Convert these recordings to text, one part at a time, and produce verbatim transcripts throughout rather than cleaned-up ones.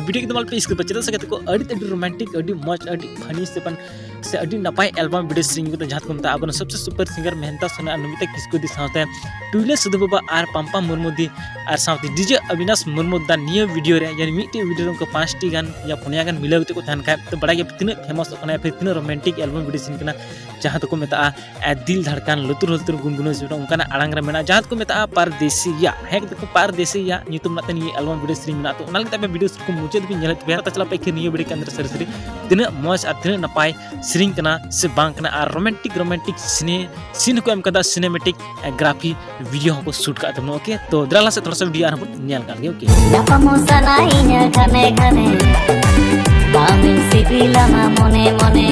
Video ᱮᱠᱫᱚᱢ ᱟᱞᱚᱯᱮ ᱥᱠᱤᱯᱟ, ᱪᱮᱫᱟᱜ ᱥᱮ ᱜᱟᱛᱮ ᱠᱚ ᱟᱹᱰᱤ ᱟᱹᱰᱤ ᱨᱳᱢᱟᱱᱴᱤᱠ, ᱟᱹᱰᱤ ᱢᱚᱡᱽ, ᱟᱹᱰᱤ ᱯᱷᱟᱱᱤ ᱥᱮ ᱵᱟᱝ ᱥᱮ ᱟᱹᱰᱤ ᱱᱟᱯᱟᱭ ᱮᱞᱵᱟᱢ ᱵᱷᱤᱰᱤᱭᱳ ᱥᱮᱨᱮᱧ ᱠᱟᱛᱮ ᱡᱟᱦᱟᱸ ᱠᱚ ᱢᱮᱛᱟᱜᱼᱟ ᱟᱵᱚᱨᱮᱱ ᱥᱚᱵᱥᱮ ᱥᱩᱯᱟᱨ ᱥᱤᱝᱜᱟᱨ ᱢᱮᱦᱮᱱᱛᱟ ᱥᱳᱱᱟ ᱟᱨ ᱱᱚᱢᱤᱛᱟ ᱠᱤᱥᱠᱩ ᱫᱤ ᱥᱟᱶᱛᱮ ᱴᱩᱭᱞᱟᱹ ᱥᱟᱹᱫᱷᱩ ᱵᱟᱵᱟ ᱟᱨ ᱯᱟᱢᱯᱟ ᱢᱩᱨᱢᱩ ᱫᱤ ᱟᱨ ᱥᱟᱶᱛᱮ ᱰᱤᱡᱮ ᱚᱵᱤᱱᱟᱥ ᱢᱩᱨᱢᱩ ᱫᱟ ᱱᱤᱭᱟᱹ ᱵᱷᱤᱰᱤᱭᱳ ᱨᱮ, ᱭᱟᱱᱤ ᱢᱤᱫᱴᱮᱡ ᱵᱷᱤᱰᱤᱭᱳ ᱨᱮ ᱩᱱᱠᱩ ᱯᱟᱸᱪᱴᱤ ᱜᱟᱱ ᱭᱟ ᱯᱩᱱᱭᱟ ᱜᱟᱱ ᱢᱤᱞᱟᱹᱣ ᱠᱟᱛᱮ ᱠᱚ ᱛᱟᱦᱮᱱ ᱠᱷᱟᱡ ᱛᱚ ᱵᱟᱲᱟᱭ ᱜᱮᱭᱟ ᱯᱮ ᱛᱤᱱᱟᱹᱜ ᱯᱷᱮᱢᱟᱥᱚᱜ ᱠᱟᱱᱟ ᱯᱷᱤᱨ ᱛᱤᱱᱟᱹᱜ ᱨᱳᱢᱟᱱᱴᱤᱠ ᱮᱞᱵᱟᱢ ᱵᱷᱤᱰᱤᱭᱳ ᱥᱮᱨᱮᱧ ᱠᱟᱱᱟ, ᱡᱟᱦᱟᱸ ᱫᱚᱠᱚ ᱢᱮᱛᱟᱜᱼᱟ ᱟᱨ ᱫᱤᱞ ᱫᱷᱟᱲᱠᱟᱱ ᱞᱩᱛᱩᱨ ᱞᱩᱛᱩᱨ ᱜᱩᱱᱜᱩᱱᱟᱹᱣ ᱡᱚᱴᱟ ᱚᱱᱠᱟᱱᱟᱜ ᱟᱲᱟᱝ ᱨᱮ ᱢᱮᱱᱟᱜᱼᱟ, ᱡᱟᱦᱟᱸ ᱫᱚᱠᱚ ᱢᱮᱛᱟᱜᱼᱟ ᱯᱟᱨᱫᱮᱥᱤᱭᱟ᱾ ᱦᱮᱸ ᱜᱟᱛᱮ ᱠᱚ, ᱯᱟᱨᱫᱮᱥᱤᱭᱟ ᱧᱩᱛᱩᱢ ᱨᱮᱱᱟᱜ ᱛᱮ ᱱᱤᱭᱟᱹ ᱮᱞᱵᱟᱢ ᱵᱷᱤᱰᱤᱭᱳ ᱥᱮᱨᱮᱧ ᱢᱮᱱᱟᱜᱼᱟ᱾ ᱛᱚ ᱚᱱᱟ ᱞᱟᱹᱜᱤᱫ ᱟᱯᱮ ᱵᱷᱤᱰᱤᱭᱳ ᱥᱩᱨ ᱠᱷᱚᱱ ᱢᱩᱪᱟᱹᱫ ᱫᱷᱟᱹᱵᱤᱡ ᱧᱮᱞ ᱦᱩᱭᱩᱜ ᱛᱟᱯᱮᱭᱟ᱾ ᱛᱟ ᱪᱟᱞᱟᱜ ᱯᱮ ᱮᱠᱷᱮᱱ ᱱᱤᱭᱟᱹ ᱵᱷᱤᱰᱤᱭᱳ ᱠᱮᱱᱫᱨᱚ ᱥᱟᱹᱨᱤ ᱥᱟᱹᱨᱤ ᱛᱤᱱᱟᱹᱜ ᱢᱚᱡᱽ ᱟᱨ ᱛᱤᱱᱟᱹᱜ ᱱᱟᱯᱟᱭ ᱥᱮᱨᱮᱧ ᱠᱟᱱᱟ ᱥᱮ ᱵᱟᱝ ᱠᱟᱱᱟ, ᱟᱨ ᱨᱳᱢᱟᱱᱴᱤᱠ ᱨᱳᱢᱟᱱᱴᱤᱠ ᱥᱤᱱᱮ ᱥᱤᱱ ᱦᱚᱸᱠᱚ ᱮᱢ ᱠᱟᱫᱟ, ᱥᱤᱱᱮᱢᱮᱴᱤᱠ ᱜᱨᱟᱯᱷᱤ ᱵᱷᱤᱰᱤᱭᱳ ᱦᱚᱸᱠᱚ ᱥᱩᱴ ᱠᱟᱜ ᱛᱟᱵᱚᱱᱟ᱾ ᱳᱠᱮ, ᱛᱚ ᱫᱮᱞᱟ ᱞᱟᱦᱟ ᱥᱮᱫ ᱛᱷᱚᱲᱟ ᱥᱟ ᱵᱷᱤᱰᱤᱭᱳ ᱟᱨᱦᱚᱸ ᱵᱚᱱ ᱧᱮᱞ ᱠᱟᱜ ᱞᱮᱜᱮ᱾ ᱳᱠᱮ, ᱧᱟᱯᱟᱢᱚᱜ ᱥᱟᱱᱟᱭᱤᱧᱟ ᱜᱷᱟᱱᱮ ᱜᱷᱟᱱᱮ, ᱵᱟᱢᱤᱧ ᱥᱤᱵᱤᱞᱟᱢᱟ ᱢᱚᱱᱮ ᱢᱚᱱᱮ,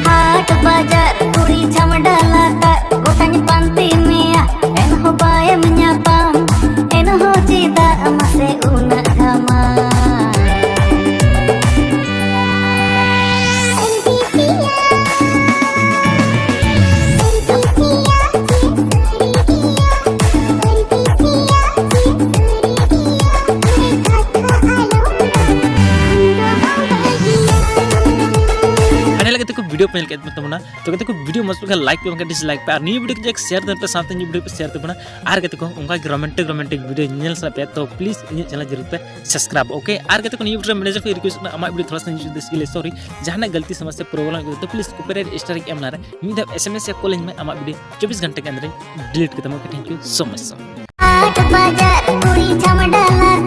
ᱦᱟᱴ ᱵᱟᱡᱟᱨ ᱠᱩᱲᱤ ᱪᱷᱟᱢᱰᱟ ᱞᱟᱛᱟᱨ ᱜᱚᱴᱟᱧ ᱯᱟᱱᱛᱮ ᱢᱮᱭᱟ, ᱮᱱᱦᱚᱸ ᱵᱟᱭᱮᱢ ᱧᱟᱯᱟᱢ, ᱮᱱᱦᱚᱸ ᱪᱮᱫᱟᱜ ᱢᱟᱥᱮ ᱩᱱᱟᱹᱜ ᱜᱷᱟᱢᱟ? ᱯᱷᱟᱭᱱᱟᱞ ᱜᱟᱛᱮ ᱠᱚ, ᱵᱷᱤᱰᱤᱭᱳ ᱯᱮ ᱧᱮᱞ ᱠᱮᱫ ᱛᱟᱵᱚᱱᱟ᱾ ᱛᱚ ᱜᱟᱛᱮ ᱠᱚ, ᱵᱷᱤᱰᱤᱭᱳ ᱢᱚᱡᱽ ᱯᱮ ᱠᱷᱟᱱ ᱞᱟᱭᱤᱠ ᱯᱮ, ᱵᱟᱝᱠᱷᱟᱱ ᱰᱤᱥᱞᱟᱭᱤᱠ ᱯᱮ, ᱟᱨ ᱱᱤᱭᱟᱹ ᱵᱷᱤᱰᱤᱭᱳ ᱠᱚ ᱡᱟᱠ ᱥᱮᱭᱟᱨ ᱛᱟᱵᱚᱱ ᱯᱮ, ᱥᱟᱶᱛᱮ ᱱᱤᱭᱟᱹ ᱵᱷᱤᱰᱤᱭᱳ ᱯᱮ ᱥᱮᱭᱟᱨ ᱛᱟᱵᱚᱱᱟ᱾ ᱟᱨ ᱜᱟᱛᱮ ᱠᱚ, ᱚᱱᱠᱟ ᱜᱮ ᱨᱳᱢᱟᱱᱴᱤᱠ ᱨᱳᱢᱟᱱᱴᱤᱠ ᱵᱷᱤᱰᱤᱭᱳ ᱧᱮᱞ ᱥᱟᱱᱟ ᱯᱮᱭᱟ ᱛᱚ ᱯᱞᱤᱡ ᱤᱧᱟᱹᱜ ᱪᱮᱱᱮᱞ ᱡᱟᱹᱨᱩᱲ ᱯᱮ ᱥᱟᱵᱥᱠᱨᱟᱭᱤᱵ᱾ ᱳᱠᱮ, ᱟᱨ ᱜᱟᱛᱮ ᱠᱚ, ᱱᱤᱭᱟᱹ ᱵᱷᱤᱰᱤᱭᱳ ᱢᱮᱱᱮᱡᱟᱨ ᱠᱚ ᱨᱤᱠᱩᱭᱮᱥᱴ ᱠᱟᱱᱟ, ᱟᱢᱟᱜ ᱵᱷᱤᱰᱤᱭᱳ ᱛᱷᱚᱲᱟ ᱥᱟ ᱡᱩᱫᱟᱹ ᱥᱤ ᱞᱮ, ᱥᱚᱨᱤ, ᱡᱟᱦᱟᱱᱟᱜ ᱜᱟᱹᱞᱛᱤ ᱥᱚᱢᱚᱥᱥᱟ ᱯᱨᱚᱵᱞᱮᱢ ᱦᱩᱭᱩᱜ ᱛᱚ ᱯᱞᱤᱡ ᱠᱚᱯᱤᱨᱟᱭᱤᱴ ᱥᱴᱨᱟᱭᱤᱠ ᱮᱢ ᱞᱟᱦᱟᱨᱮ ᱢᱤᱫ ᱫᱷᱟᱣ ᱮᱥ ᱮᱢ ᱮᱥ ᱭᱟ ᱠᱚᱞ ᱟᱹᱧ ᱢᱮ, ᱟᱢᱟᱜ ᱵᱷᱤᱰᱤᱭᱳ ᱪᱚᱵᱵᱤᱥ ᱜᱷᱚᱱᱴᱟ ᱠᱮ ᱟᱱᱫᱟᱨ ᱤᱧ ᱰᱤᱞᱤᱴ ᱠᱟᱛᱟᱢᱟ᱾ ᱳᱠᱮ, ᱛᱷᱮᱝᱠ ᱭᱩ ᱥᱳ ᱢᱟᱪ᱾ ᱦᱟᱴ ᱵᱟᱡᱟᱨ ᱠᱩᱲᱤ ᱪᱷᱟᱢᱰᱟ ᱞᱟᱛᱟᱨ